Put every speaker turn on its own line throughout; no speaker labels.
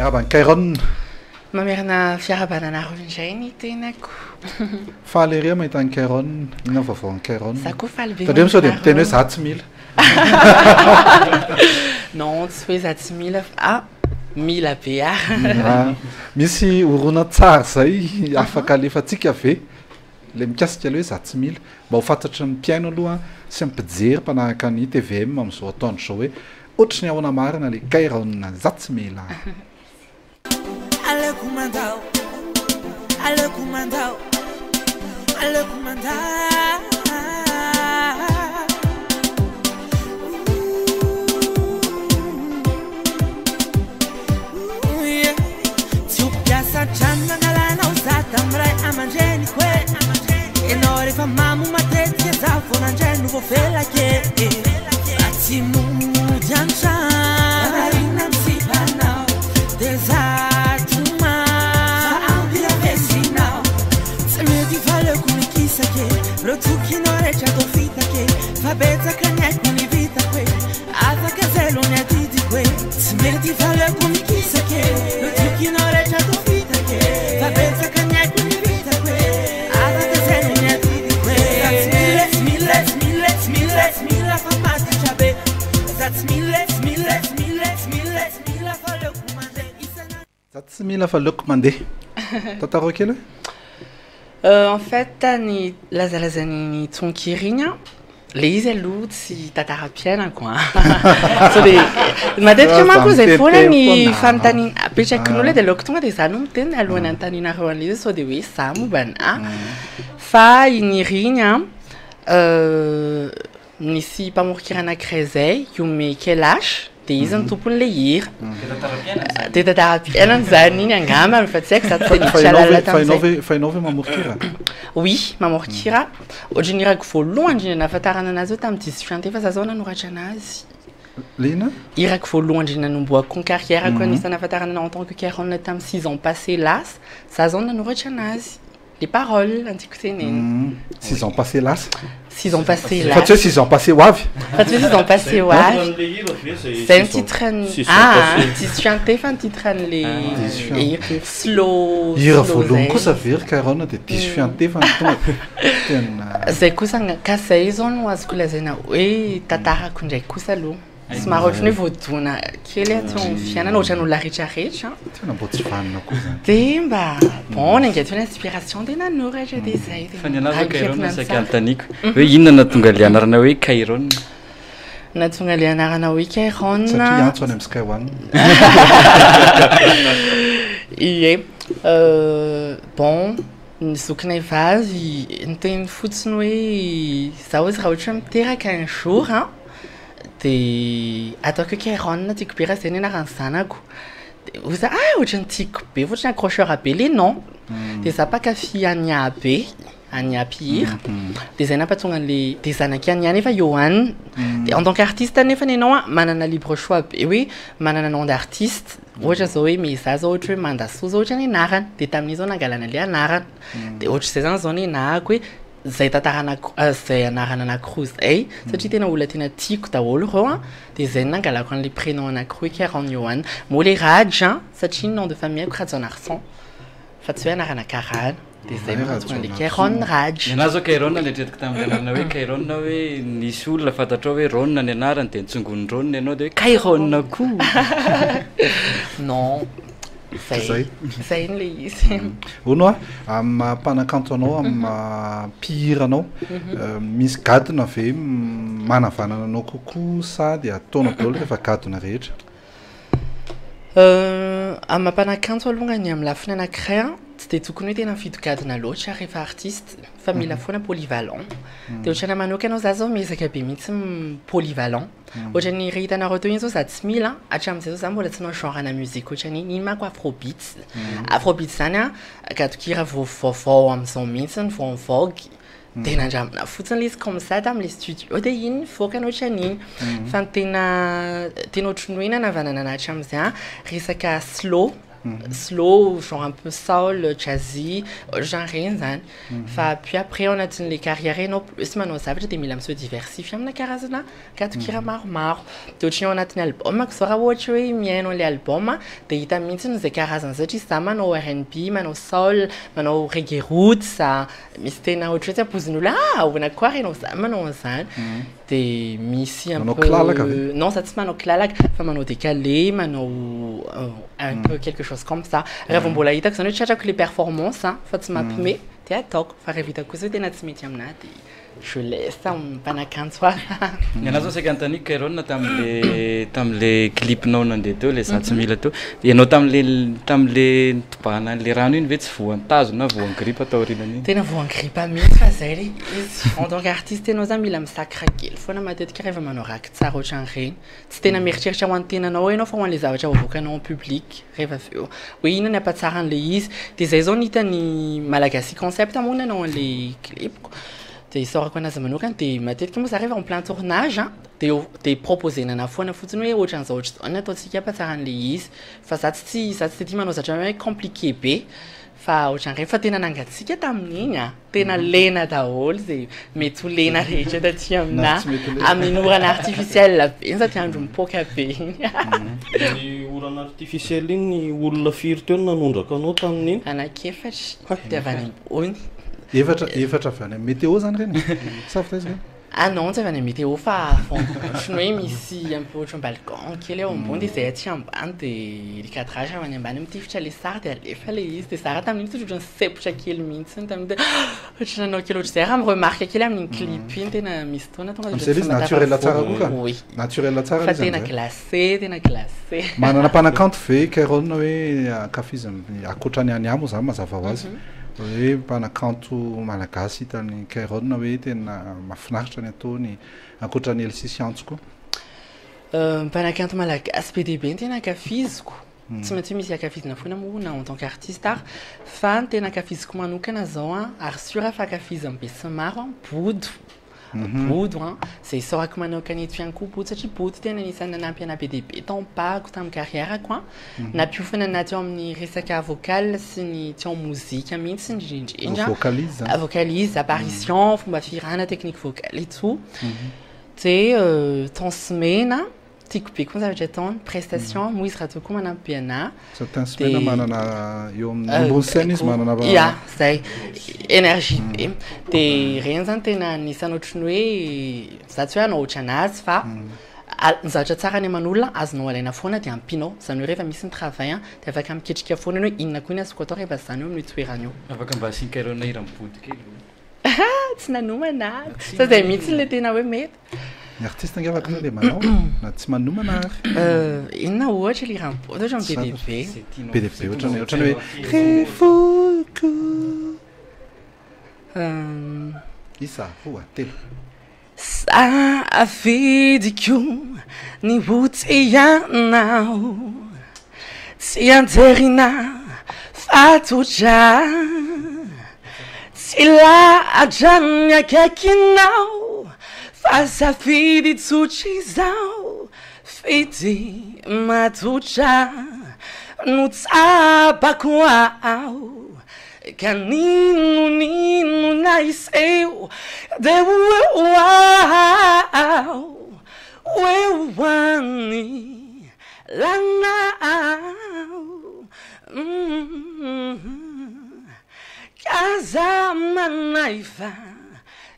Miarahaba an'i Kairon.
Mamerina fiarahabana anareo indray ny tenako.
Faly ery aho mahita an'i Kairon. Inona ny vaovao an'i Kairon?
Za koa faly be
Tandremo sao dia
mahita
miteny hoe
anareo.
za tsy mila.
Non, tsy hoe za tsy mila fa ah, mila be aho.
Ah, misy horonantsary zay afaka alefantsika ve? Le mikasika le hoe za tsy mila. Mba ho fantatry ny mpihaino aloha sy ny mpijery mpanaraka ny tvm amin'izao atoandro izao hoe ohatry ny ahoana marina le Kairon za tsy mila.
Aleoko mandao, aleoko mandao, aleoko mandao. Ooh, yeah. Tsy ho mpiasa an-trano nangalanao za tamin'ny ray aman-dreniko e. Ianao rehefa mamo matetika za vao nandray no voafelaka e. Fa tsy mody an-trano, marina ny sipanao dia za tomany fa ampiravesinao. Tsy mety fa aleoko mikisaka e, reo tokinao rehetra atao fitaka e, fa betsaka ny aiko ny vitako e, afaka zay aloha ny adidiko e. Tsy mety fa aleoko mikisaka e, reo tokinao rehetra atao fitaka e, fa betsaka ny aiko ny vitako e, afaka zay aloha ny adidiko e. Za tsy mila, tsy mila, tsy mila, tsy mila, tsy mila fa maditra be. Za tsy mila, tsy mila, tsy mila, tsy mila, tsy mila fa aleoko mandeha isan'andro.
Za tsy mila fa aleoko mandeha. Tantarao kely hoe.
En fait ny lazalazan'iny tononkira iny an, le izy aloha tsy tantaram-piainako an, sao de matetika manko zay foana ny fanontaniana apetraky ny olona de aleoko tonga de za no miteny alohan'ny anontanianareo an'le izy sao de hoe za momba anà, fa iny hira iny an Nisy mpamoron-kira anankiray izay, Yume Kailash, dia izy no tompon'ilay hira. Dia tantaram-piainana izany iny angambany fa tsy haiko, za tsy dia niditra lalina tamin'izay.
Fa ianao ve mamoron-kira?
Oui, mamoron-kira. Ohatran'ny hirako voalohany indrindra nahafantarana anazy hoe tamin'ny diso fiantefa za zao nanoratra anazy.
Le inona?
Hirako voalohany indrindra nanombohako ny carrière-ko anisan'ny nahafantarana anahy en tant que Kairon tamin'ny six ans passés lasa, za zao nanoratra anazy. Les paroles no tiako tenenina.
Six ans passés lasa.
Six ans passés
Fa tsy hoe
lasa.
six ans passés ho avy.
Fa tsy hoe six ans passés ho avy. Zay ny titre ny ah diso fiantefa ny titre an'le
Diso
hira.
fiantefa.
Slow
Hira
slow
voalohany
zay.
kosa ve ry Kairon dia diso fiantefa no tonga tena.
Zay kosa anga- ka zay zao no azoko lazaina hoe tantarako indray kosa aloha. Somary ohatran'ny hoe voadona kely aho teo amin'ny fiainana, ohatran'ny olona rehetrarehetra.
Tena mbô tsy vanona koa zany.
Dia mba bon, nainga teo ny inspiration dia nanoratra dia izay.
Fa ny anahy zao Kairon saika anontaniako hoe inona nahatonga ilay anarana hoe Kairon?
Nahatonga ilay anarana hoe Kairon.
Satria hiantso any amin'ny Sky One.
Ie, bon, ny zokinay vavy niteny fotsiny hoe izaho hozy raha ohatra hoe miteraka un jour an, De ataoko hoe Kairon tiako be raha zay ny anaran'ny zanako, de hoy za ah ohatran'ny tiako be fotsiny accrocheur be le nom, de za mpankafy Ania be, Ania mpihira, de zay nampatonga an'le de zanak'i Ania nefa Johan, de en tant qu'artiste nefany ianao an manana libre choix be hoe manana nom d'artiste, ohatra zao hoe Meza zao ohatra hoe Mandasoa zao ohatra ny anarany, de tamin'iny zao nangalana le anarana, de ohatr'izay zany zao ny anahako hoe zay tantara anaky zay anarana anakiroa zay satria tena olona tena tiako daholo ireo an, de zay no nangalako an'le prénom anakiroa hoe Kairon Johan, moa le Raj an satria ny nom de famille-ko Rajaonarison fa tsy hoe anarana karana, de zay no nahatonga an'le Kairon Raj.
Ny anahy zao Kairon neritreretiko tamin'ilay anarana hoe Kairon hoe nisy olona fantatrao hoe Ron ny anarany de nitsongon'i Ron ianao de hoe Kairon koa.
Non.
Zay.
Zay iny le izy.
Hono hoa, amin'ny maha mpanakanto anao, amin'ny maha mpihira anao, misy gadona ve manavanana anao kokoa sa dia ataonao daholo rehefa gadona rehetra?
Amin'ny maha mpanakanto alongany amin'ny lafiny anankiray an, tsy dia tokony hoe tena mifidy gadona loatra rehefa artiste fa mila foana polyvalent. Dia ohatranahy manokana za zao miezaka be mihitsy polyvalent. Ohatran'ny re hitanareo teo iny zao za tsy mila, hatramin'izay zao za mbola tsy nanao genre-na musique ohatran'iny, iny manko afrobeats. Afrobeats zany an, gadon-kira vao vaovao amin'izao mihitsy vao en vogue, de nandramina fotsiny le izy comme ça tamin'le studio de iny nivoaka ny ohatran'iny. Fa ny tena tena ohatran'ny hoe nanavanana anahy hatramin'izay an, resaka slow. Slow, genre un peu soul, jazzy, ohatran'ireny zany. Fa puis après ao anatin'le carrière ianao plus manao zavatra de mila mi-se diversifier amina karazana gadon-kira maromaro. De ohatran'ny ao anatin'ny album-ko zao, raha ohatra hoe mihaino an'le album de hita mihitsy zay karazana, satria za manao R&B, manao soul, manao reggae roots, misy tena ohatra hoe tsy ampoizin'olo, ah, ahoana koa ary ianao zany manao an'izany. De misy un
Manao
peu
kilalaka ve?
Non, za tsy manao kilalaka fa manao décalé, manao un peu quelque chose comme ça. Raha vao mbola hitako zany hoe tratrako le performance a, fa tsy mampime de ataoko, fa rehefa hitako kosa hoe tena tsy mety aminahy de je laisse mpanakanto hafa.
Ny anazy zao saika anontaniako, Kairon, tam'le clipnao nandeha teo, le "Za tsy mila" teo, ianao tam'le nitobahana an'le rano iny ve tsy voan-tazo na voan grippe atao aorianan'iny?
Tena voan grippe mihitsy, fa zay le izy, en tant qu'artiste ianao zany mila misacre kely foana matetika rehefa manao raky tsara ohatran'ireny. Tsy tena mieritreritra ho an'ny tenanao ianao fa ho an'le zavatra avoakanao en public rehefa avy eo, hoe inona ny ampatsara an'le izy. De zay zao ny hitany Malagasy Concept moa nanao an'le clipko, de isaorako anazy manokana. De matetika moa za rehefa en plein tournage a, de eo de proposena anahy foana fotsiny hoe ohatran'izao, ohatr'izao ny ataontsika ampatsara an'le izy, fa za tsy de tia manao zavatra hoe compliqué be, fa ohatran'ireny. Fa tena nangatsiaka tamin'iny a, tena lena daholo zay mety ho lena rehetra taty
Na
aminahy
tsy mety ho lena.
Amin'ny orana artificiel be iny, sady andro mipoka be iny.
Ny orana artificiel iny, ny olona firy teo no nanondraka anao tamin'iny?
Anakefatra, de avy any ambony.
Efatra, efatra avy any amin'ny météo zany reny sa avy taiza reny?
Ah non, tsy avy any amin'ny météo, fa bon, ohatrany hoe misy un peu ohatran'ny balcon kely eo ambony, de zay aty ambany, de le cadrage avy any ambany mitifitra le sary, de alefa le izy. De za raha tamin'iny tsy ohatran'ny sempotra kely mihitsy tamin'iny, de ohatran'ny nanao kely ohatr'izay. Raha miremarque kely amin'iny clip iny, tena misy fotoana tonga de
Am'zay le izy naturel tsara koa ka.
Oui.
Naturel tsara
Fa
izy
tena
am'zay.
glacé, tena glacé.
Manana mpanakanto ve Kairon hoe ankafiziny ankoatrany any moa zany, mazava ho azy, hoe mpanakanto malagasy hitany Kairon hoe tena mahafinaritra ny ataony ankoatrany Elsie sy Antso koa?
Mpanakanto malagasy be dia be ny tena ankafiziko. Tsy maintsy hoe misy ankafizina foana moa na en tant qu'artiste ary, fa ny tena ankafiziko manokana zao a, ary sûr fa ankafiziny be sy maro a, Bodo. Bodo a, zay isaorako manokana eto ihany koa Bodo, satria Bodo tena anisan'ny nanampy anahy be dia be tampahako tamin'ny carrière-ko a, nampiofana anahy teo amin'ny resaka vocal sy ny teo amin'ny mozika mihitsy indrindrindrindra.
Vocalise zany.
Vocalise, apparition, fomba fihirana, technique vocale et tout. De Tence Mena tiako be koa ny zavatra ataony, prestation moa izy raha tokoa koa manampy be anahy.
Sa Tence Mena manana eo amin'ny ambony scène izy manana
Ya, zay énergie be, de reny zany tena anisan'ny ohatrany hoe za tsy hoe hanao ohatra anazy, fa ny zavatra tsara any aman'olona azonao alaina foana de ampinao zany, hoe rehefa misy ny travail a, de afaka miketrika foana hoe inona koa ny azoko atao rehefa zany eo amin'ny toerana eo.
Afaka mba asian-Kairon hira mibody kely?
Tsy nanomana sa zay mihitsy le tena hoe mety.
Ny artiste ange afaka le manao na tsy manomana ary.
Inona ohatra le hira mibody? Ohatra be dia be.
Zay tianao.
Be dia be, ohatrany hoe refoko. Isa, roa, telo.
Safidiko ny ho tianao, tsy anjerina fatotra, tsy lahatra ny akaikinao, fa safidy tsotra izao, fidy matotra no tsapako aho, ka nino nino na iseho de ho eo aho, ho eo any lanao. Ka za manaifa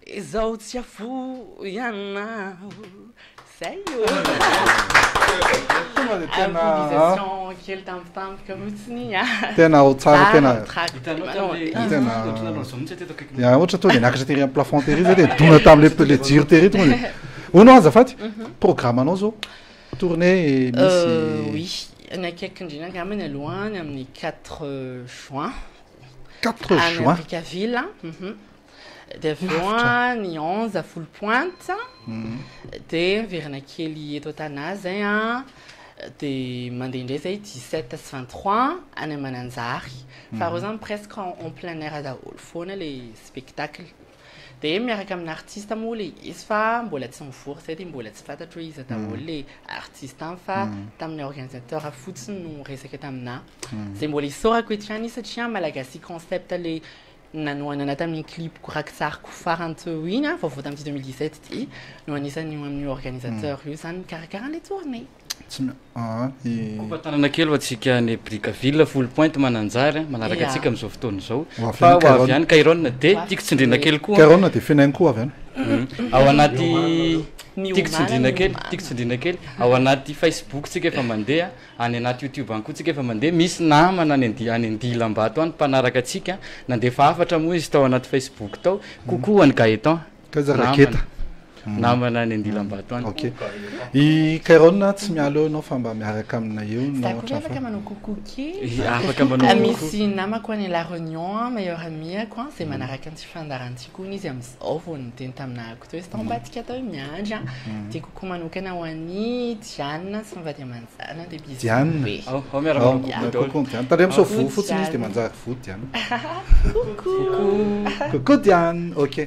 izao tsy afoy anao zay io.
Tonga de tena
Improvisation kely tampotampoka fotsiny iny a.
Tena ao tsara tena.
Hitanao tam'le ohatry nanao zao mihitsy teto akaiky.
Ya, ohatra tonga de niakatra tery amin'ny plafond tery zay, de dona tam'le le jiro tery tonga de hono. Azafady, programme anao zao, tournée misy?
Oui, ny akaiky indrindra angambany aloha ny amin'ny 4 juin.
4
Any
juin.
Brickaville. De avy eo a, ny 11 Foulpointe, de miverina kely eto an-tanà zay a, de mandeha indray zay 17 sy 23 any Mananjary, fa reo zany presque en plein air daholo foana le spectacle. De miaraka amina artiste moa le izy fa mbola tsy mivory zay, de mbola tsy fantatro hoe iza daholo le artiste any, fa tamin'ny organisateur fotsiny no resaka tamina. Zay mbola isaorako eto ihany izy satria Malagasy Concept le nanohanana tamin'ny clipko rakitsariko farany teo iny a, vaovao tamin'ity 2017 ty, no anisan'io amin'io organisateur io zany mikarakara an'le tournée.
Tsy ah, i
Kopa tanana kely ho antsika any Brickaville, Foulpointe, Mananjary a, manaraka antsika amin'izao fotoana izao.
Ho avy
Fa
any
ho avy
Kairon.
any Kairon, de
Ho avy.
tiako tsindrina kely koa.
Kairon de Fenainy koa avy any.
Ao anaty tiako
Miomàna,
tsindrina kely,
miomàna.
tiako tsindrina kely. Ao anaty Facebook tsika efa mandeha, any anaty YouTube any koa tsika efa mandeha. Misy namana any andi any Andilambato any mpanaraka antsika, nandefa hafatra moa izy tao anaty Facebook tao. Coucou an'i Gaëtan.
Kaiza
Namana.
Raketa.
Namana any Andilambato any.
Ok. I Kairon tsy miala eo ianao fa mba miaraka aminay eo
Za
na
koa
ohatra
afaka
fa.
manao coucou kely.
Eh, afaka manao
Ah,
coucou.
misy namako any La Réunion a, meilleur ami-ako a, zay manaraka an'ity fandaharan'ity koa izy amin'izao vao niteny taminahako teo izy tao ambadika tao hoe miandry a. De coucou manokana ho an'i Diane sy ny vady aman-janany, de bisous
Diane.
be.
Ao, ao miaraka
Ao,
manao coucou daholo.
coucou Diane. Tandremo sao
Coucou
voa fotsiny izy de
Diane.
manjary voa Diane.
Coucou.
Coucou Diane. Ok.